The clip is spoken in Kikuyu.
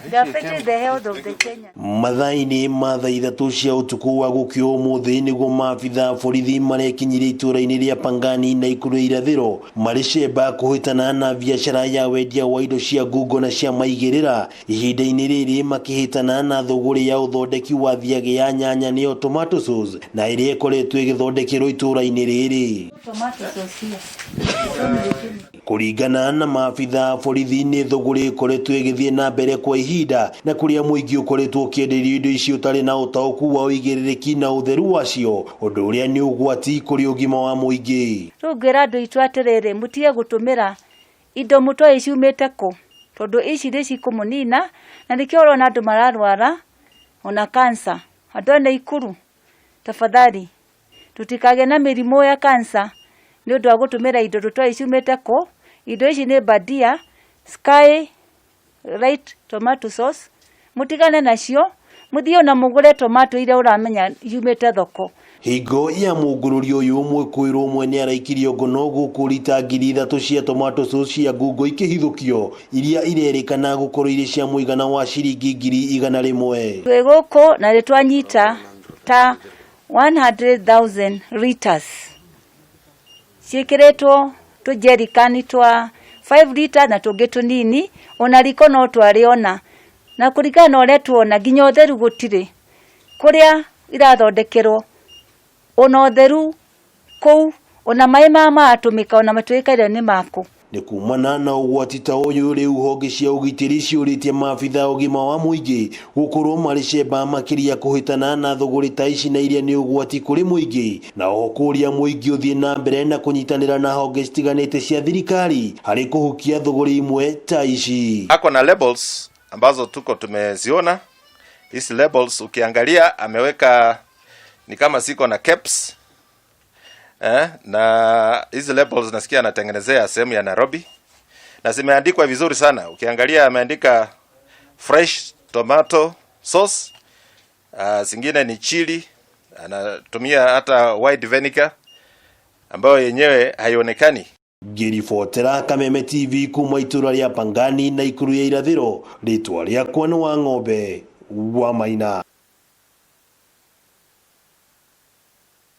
They affected the health of the Kenya. Mathaa-inĩ ma thaa 3 cia ũtukũ wa gũkĩa ũmũthĩ nĩguo maabitha borithi marekinyirie itũũra-inĩ rĩa Pangani na Ikuru ya irathĩro marĩ cemba kũhĩtana na biacara ya wendia wa indo cia ngungo na cia maigĩrĩra ihinda-inĩ rĩrĩ makĩhĩtana na thũgũrĩ ya ũthondeki wa thiagĩ ya nyanya nĩyo tomato sauce na ĩrĩa ĩkoretwo ĩgĩthondekerwo itũũra-inĩ rĩrĩ. Tomato sauce here. Kũringana na maabitha borithi nĩ thũgũrĩ ĩkoretwo ĩgĩthiĩ na mbere kwa ihinda na kũrĩa mũingĩ ũkoretwo ũkĩenderio indo ici ũtarĩ na ũtaũku wa ũigĩrĩrĩki na ũtheru wacio, ũndũ ũrĩa nĩ ũgwati kũrĩ ũgima wa mũingĩ. Rĩu ngĩra andũ aitũ atĩrĩrĩ, mũtige gũtũmĩra indo mũtoĩ ciumĩte kũ, tondũ ici nĩ cikũmũnina, na nĩkĩo ũrona andũ mararwara ona cancer. Andũ a Naikuru, tafadhali tũtikagĩe na mĩrimũ ya cancer nĩ ũndũ wa gũtũmĩra indo tũtoĩ ciumĩte kũ. Indo ici nĩ bandia, Sky Light tomato sauce, mũtigane nacio, mũthiĩ ona mũgũre tomato iria ũramenya yumĩte thoko. Hingo ya mũngũrũri ũyũ mwĩkũĩrwo ũmwe nĩ araikirio ngono gũkũ rita 3000 cia tomato sauce cia ngungo ikĩhithũkio iria irerĩkana gũkorwo irĩ cia mũigana wa ciringi 100,000. Twĩ gũkũ na nĩ twanyita ta 100,000 liters ciĩkĩrĩtwo tũjerikani twa 5 liters na tũngĩ tũnini, ona riko no twarĩ ona na kũringana na ũrĩa tuona nginya ũtheru gũtirĩ kũrĩa irathondekerwo, ona ũtheru kũu, ona maĩ maya maratũmĩka ona matiũĩkaine nĩ makũ. Nĩ kumana na ũgwati ta ũyũ rĩu honge cia ũgitĩri ciũrĩtie maabitha ũgima wa mũingĩ gũkorwo marĩ cemba makĩria kũhĩtana na thũgũrĩ ta ici na iria nĩ ũgwati kũrĩ mũingĩ, na oho kũria mũingĩ ũthiĩ na mbere na kũnyitanĩra na honge citiganĩte cia thirikari harĩ kũhukia thũgũrĩ imwe ta ici. Ako na labels ambazo tuko tumeziona. Hizi labels ukiangalia ameweka ni kama ziko na caps. Na hizi labels nasikia anatengenezea sehemu ya Nairobi na zimeandikwa vizuri sana. Ukiangalia ameandika fresh tomato sauce, zingine ni chili, anatumia hata white vinegar ambayo yenyewe haionekani. Ngĩribotera Kameme TV kuma itũra rĩa Pangani na Ikuru ya irathĩro, rĩtwa rĩakwa nĩ wa ng'ombe wa Maina.